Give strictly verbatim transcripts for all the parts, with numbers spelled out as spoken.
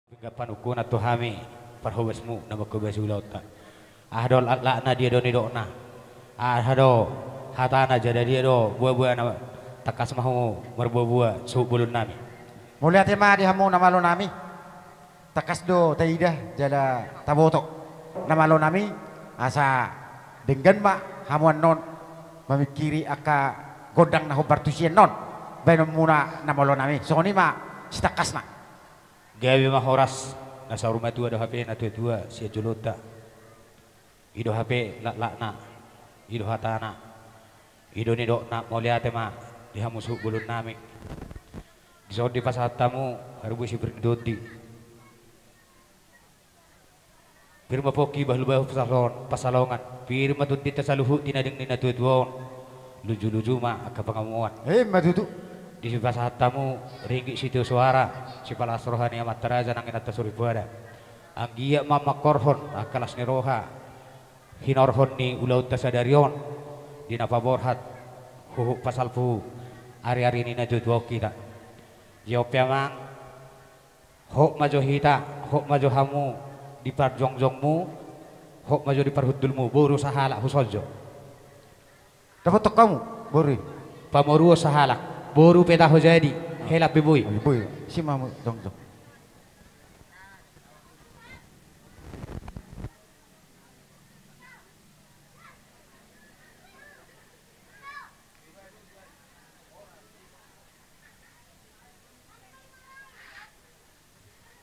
Pinggan panungkunan tu hami parhobasmu na mangkobasi ulaonta. Aha do laklakna, dia do nidokna? Aha do hatana, jala dia do boaboana? Tangkas ma hamu marboaboa suhut bolonnami. Mauliate ma di hamu na malo nami. Tangkas do taida jala taboto na malo nami, asa denggan ma hamu annon mamingkiri angka gondang na hombar tusi annon baenonmuna na malo nami. Songon i ma sitangkasna. Gabe ma horas, na saur matua do hape natuatua sian jolonta. I do hape laklakna, i do hatana, i do nidokna. Mauliate ma di hamu suhut bolonnami. Dison dipasahat hamu harbue sipir ni tondi. Pir ma pongki bahulbahul pansalon-, pansalongan, pir ma tondinta saluhut di na denggan ni natuatua on. Lujuluju ma angka pangomoan. Emma tutu. Dipasahat hamu ringgit sitio soara, sipalas roha ni amanta raja nang inanta soripada. Anggiat ma mangkorhon angka las ni roha hinorhon ni ulaonta sadari on di na paborhat huhut pasalpu ariari ni natuatua on hita. Jawab pe amang. Hot ma jo hita, hot ma jo hamu di parjongjongmu, hot ma jo di parhundulmu, boru sahalak, huson jo. Dapothon hamu boru i. Pamoruon sahalak, boru pe taho jadi, helat pe boi. Boi, si ma hamu jongjong.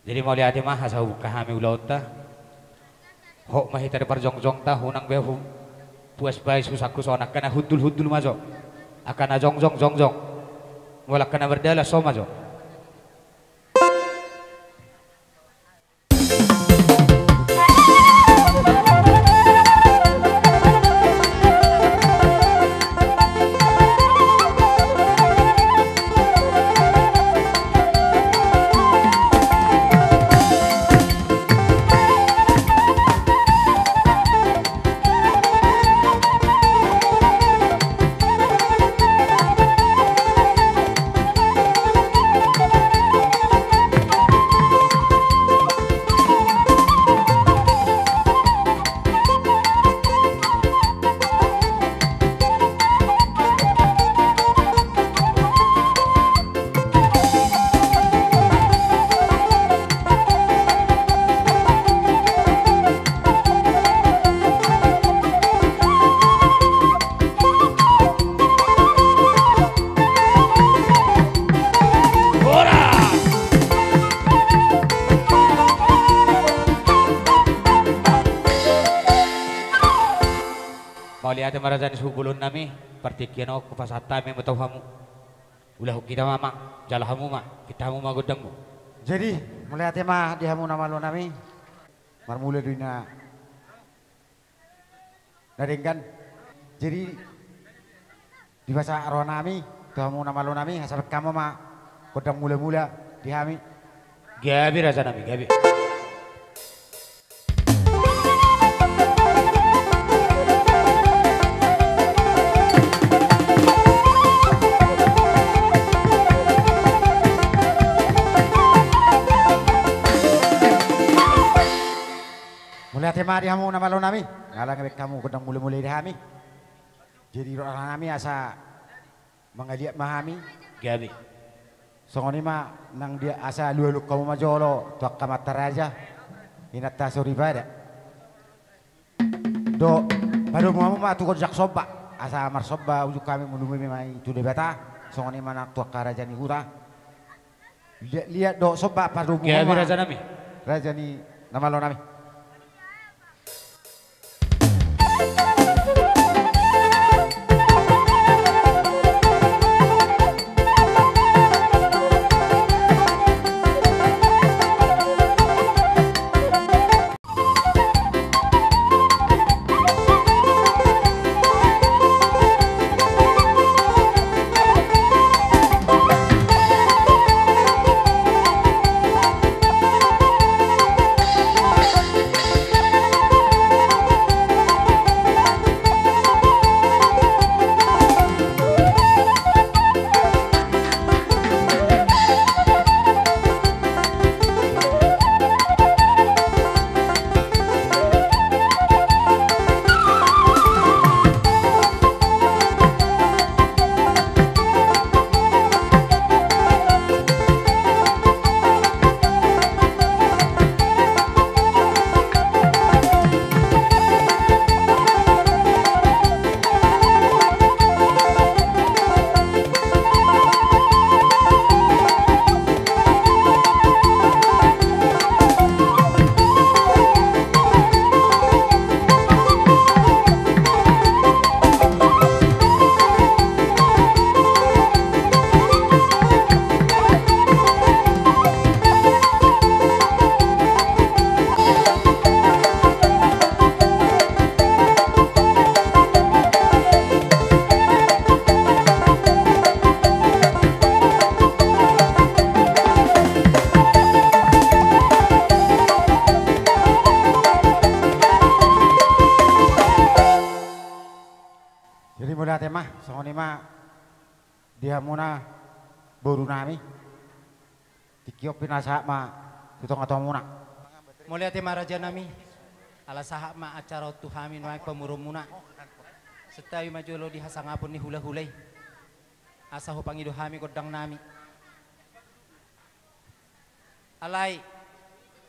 Jadi mauliate ma asa hubungka hami ulaonta. Hot ma hita di parjongjongta, unang be hu-, puas bais husangkuson, angka na hundulhundul ma jo. Angka na jongjong jongjong. Molo angka na mardalan so ma jo. Mauliate ma raja ni suhut bolonnami, partingkian on hupasahat hami ma tu hamu. Ulahon hita ma, ma, jalo hamu ma, pinta hamu ma gondangmu. Jadi, mauliate ma di hamu na malo nami. Marmula do i na denggan. Jadi, dipasahat roha nami tu hamu na malo nami, asa baen hamu ma gondang mulamula di hami. Gabe raja nami, gabe. Mauliate ma di hamu na malo nami, nga baen hamu gondang mulamula di hami. Jadi roha nami asa mangaliat ma hami. Gabe. Songon i ma nang dia asa alualuhon hamu ma jolo tu angka amanta raja, inanta soripada. Dohot padomu hamu ma tu gonjang somba, asa marsomba ujung hami, molo boi ma i tu Debata. Songon i ma nang tu angka raja ni huta. Liat-liat dohot somba padomu hamu ma. Gabe raja nami. Raja ni na malo nami. Ate ma, songon i ma di hamuna boru nami. Tingki on pinasahat ma tu tonga-tongamuna. Mauliate ma raja nami. Ala sahat ma acara on tu hami nuaeng pamoruonmuna. Santabi ma jolo di hasangapon ni hula-hula i. Asa hupangido hami gondang nami. Alai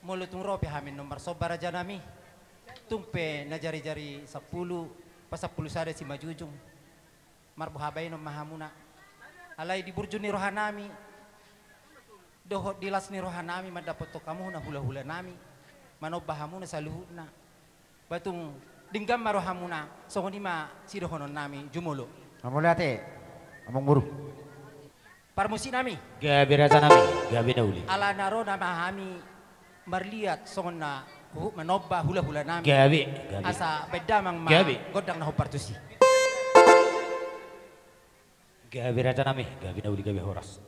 molo tung ro pe hami annon marsomba raja nami, tung pe na jari-jari sampulu, pasampulu sada simanjujung, marboha baenon ma hamuna. Alai di burju ni roha nami dohot di las ni roha nami mandapothon hamuna hula-hula nami, manomba hamuna saluhutna. Ba tung denggan ma rohamuna, songon i ma sidohonon nami, jumolo. Mauliate, amang boru. Parmusik nami. Gabe raja nami, gabe na uli. Ala na ro nama hami marliat songon na huhut manomba hula-hula nami. Gabe, gabe. Asa baen damang ma. Gabe. Gondang na hombar tusi. Gabe raja nami, gabe na uli, gabe horas.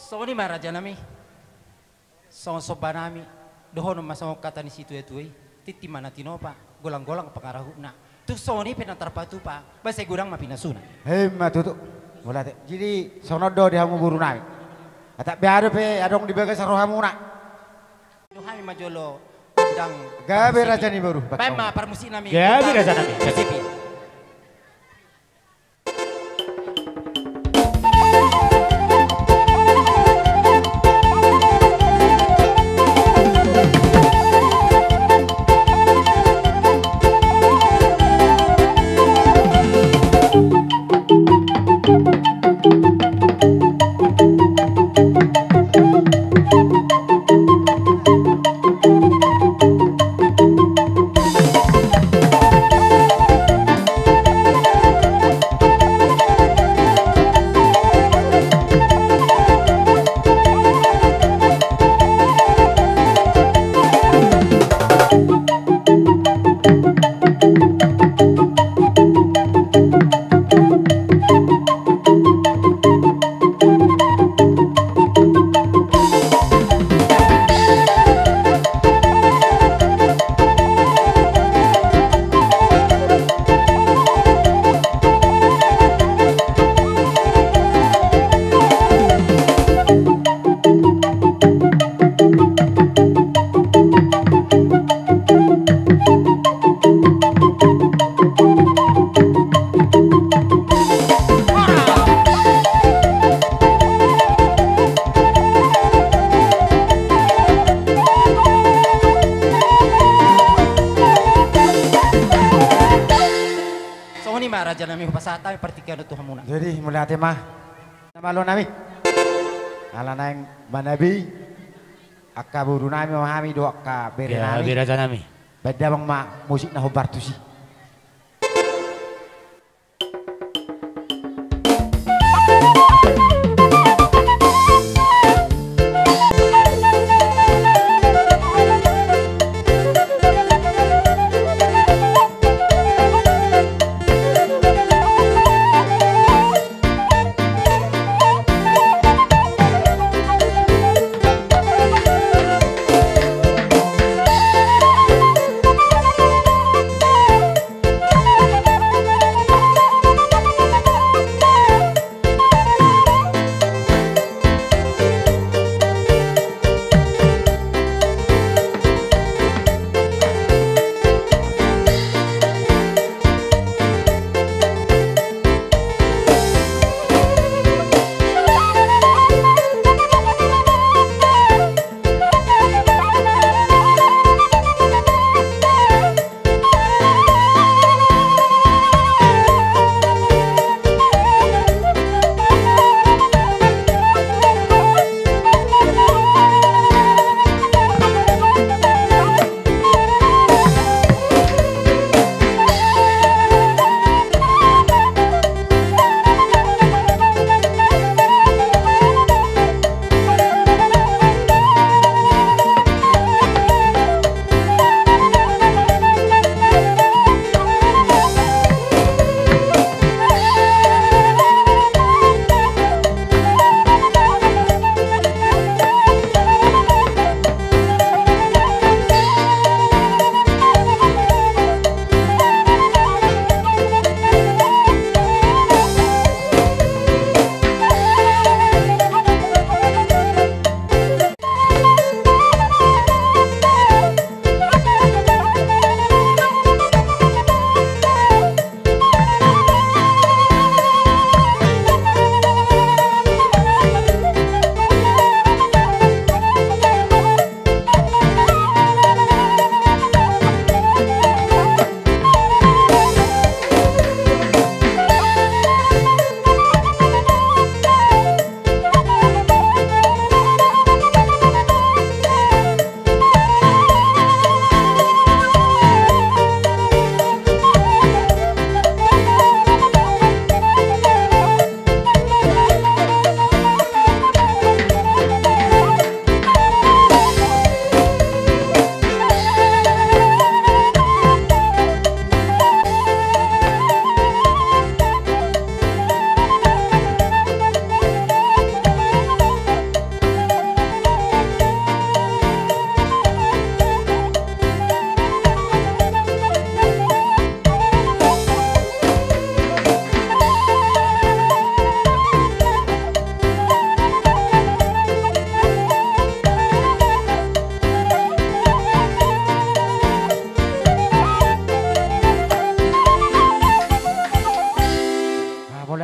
Songon i ma raja nami. Songon somba nami, dohonon ma songon hata ni situa-tua i, tintin ma na tinopa, golang-golang pangarahutna. Tung songon i pe na tarpatupa, ba sai godang ma pinasuna. Emma tutu. Mauliate. Jadi songon on do di hamu boru nami. Atap be adong pe, adong di bagasan rohamuna. Dohami ma jolo. Gabe raja ni boru. Baen ma parmusik nami. Gabe raja nami. P C P. Songon i ma raja nami, hupasahat hami partingkian on tu hamuna. Jadi mauliate ma. Na malo nami. Ala naeng manabei angka boru nami, ama nami dohot angka bere nami. Gabe raja nami. Baen damang ma musik na hombar tusi.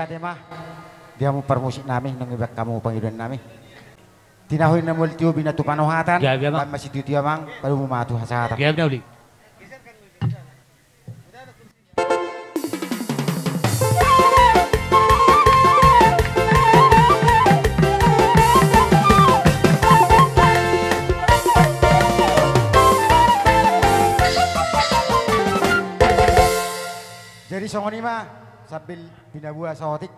Mauliate ma di hamu parmusik nami, nunga dibahen hamu pangidoan nami. Tinahu na mual tio bina tu panohatan. Gabe ma. Bahen ma situtu amang, padomu ma tu hasahatan. Gabe na uli. Jadi songon i ma, sambil pinaboa saotik.